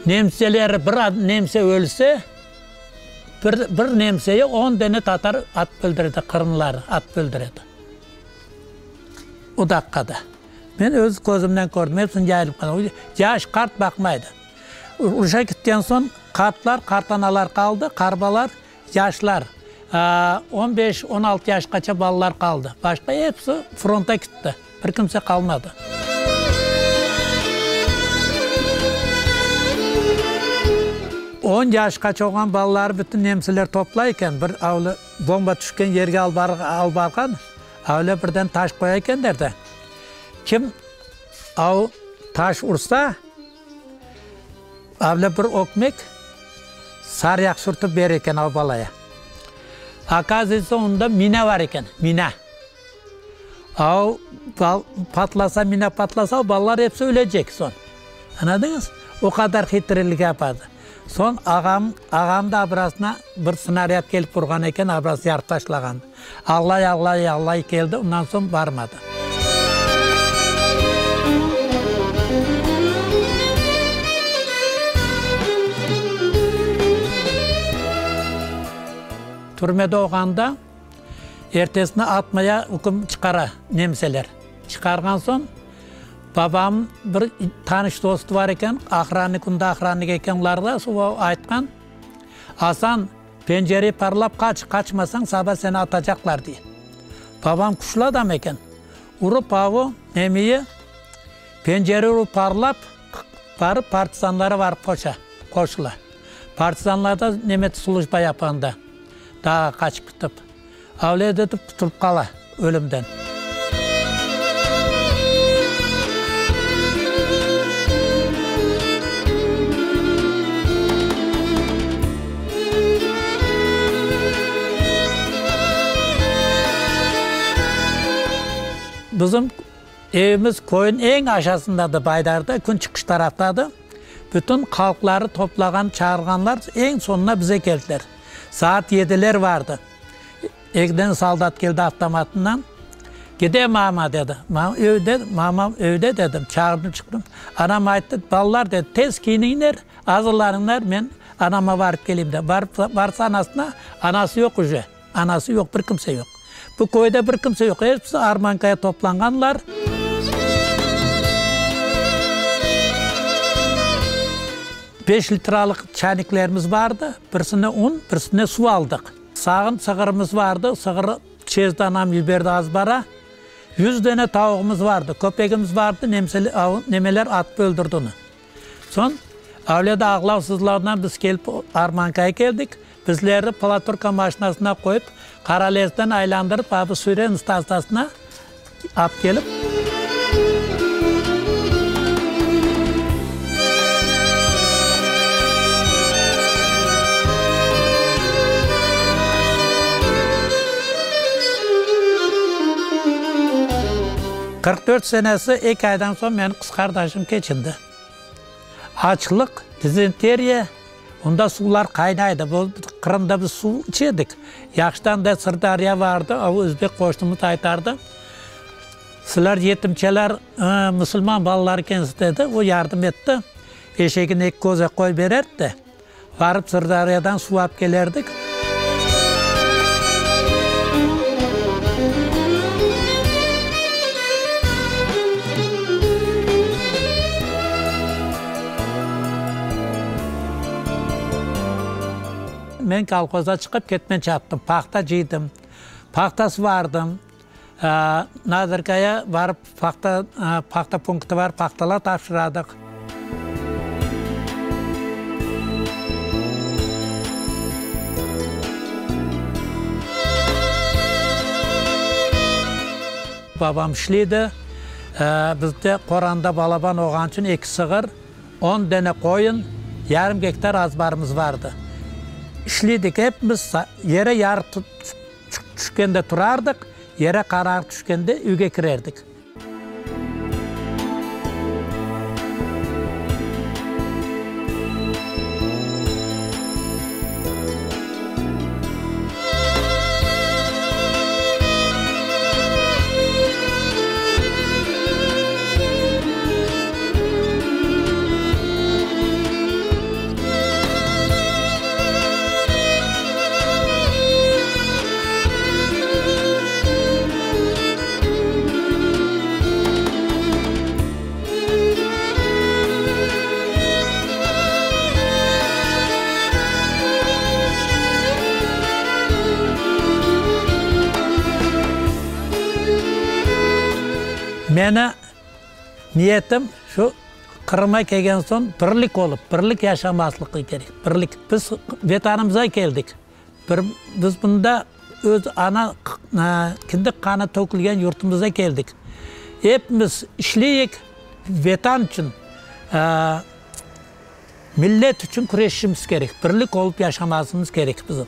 Nemseler, bir nemse ölse, bir, bir nemseye on dane tatar atıp öldüredi, qırımlar atıp öldüredi. O daqqada. Men öz közümnen kördim, hepsini yayılıp qalğan. Yaş, qart baqmaydı. Uruşa ketken soñ qartlar, qartanalar qaldı, qarbalar, yaşlar, on beş, on altı yaşqaça balalar qaldı. Başqa hepsi fronta ketti, bir kimse qalmadı. On yaşqaça olğan balaları bütün nemseler toplay eken, bir avlu bomba tüşken yerge alıp barğan, avlu birden taş qoya ekenler de, kim av taş ursa, Avle bir ökmek sarı yaq sürtip bere eken av balaya. Okazıvayetsa, onda mina bar eken, mina. Av patlasa, mina patlasa, o balalar episi ölecek soñ. Añladıñız? O qadar hitrlik yapadı. Soñ ağam, ağam da abrasına bir snarâd kelip urğan eken, abrasını yarıp taşlağan. Ağlay, ağlay, ağlay keldi, ondan soñ barmadı. Türmede olğanda, ertesine atmaya üküm çıqara nemseler. Çıqarğan soñ, babam bir tanış dostu bar eken, ohrannik, unda ohrannik eken olarda, o aytqan, Asan, Pencereyi parlap qaç, qaçmasañ saba seni atacaqlar, dey. Babam küçlü adam eken. Urıp avu nemiyi, pencere urıp parlap, barıp partizanlara barıp qoşa, qoşula. Partizanlarda nemet slujba yapqanda, dağğa qaçıp ketip, avle etip qutulıp qala ölümden. Bizim evimiz köyün eñ aşasındadı, Baydarda, kün çıqış taraftadı. Bütün halqları toplağan, çağırğanlar, eñ soñuna bize keldiler. Saat yediler vardı. Ekiden soldat keldi avtomatından. Gide mama, dedi. Mama evde, mamam evde, dedim. Çağırdım, çıqtım. Anam ayttı, balalar, dedi, tez kiyiniñler, azırlanıñlar, men anama barıp keleyim, dedi. Barıp, barsa anasına, anası yoq uje. Anası yoq, bir kimse yoq. Bu köyde bir kimse yoq, episi armankaya toplanğanlar. Beş litralıq çayniklerimiz bardı, birisine un, birisine suv aldıq. Sağın sığırımız vardı, sığır çezdi anam yiberdi azbara. Yüz dene tavuğımız vardı, köpegimiz vardı, nemeler atıp öldürdi onı. Soñ, avlede ağlav-sızlavdan biz kelip armankaya keldik. Bizlerni palaturka maşinasına qoyıp, Qaralezden aylandırıp, abi Süren stantsiyasına alıp kelip. 44 senesi eki aydan soñ menim qız qardaşım keçindi. Açlıq, dizenteriya, onda suvlar qaynaydı. Bu Qırımda biz suv içe edik. Yahşıdan da Sırdarya vardı, o özbek qoşnumız aytardı, Sizler yetimçeler, musulman balaları ekensiz dedi. O yardım etti. Eşegine eki koza qoy bererdi de, varıp Sırdaryadan suv alıp kelerdik. Men kolhozda çıqıp ketmen çaptım, pahta cıydım, pahta suvardım, Nazirkaya barıp pahta, pahta punktı bar, pahtalar tapşıradıq. Babam işleydi. Bizde qoranda balaban olğan içün eki sığır, on dene qoyun, yarım gektar azbarımız vardı. İşleydik epimiz, yere yarıq tüşkende turardıq, yere qararıq tüşkende üyge kirerdik. Meni niyetim şu, Qırımğa kelgen soñ birlik olıp, birlik yaşamaslıqı kerek, birlik. Biz Vetanımıza keldik. Bir, biz mında öz ana kindik qanı tökülgen yurtumıza keldik. Epimiz işleyik, Vetan içün, millet içün küreşişimiz kerek, birlik olıp yaşamasımız kerek bizim.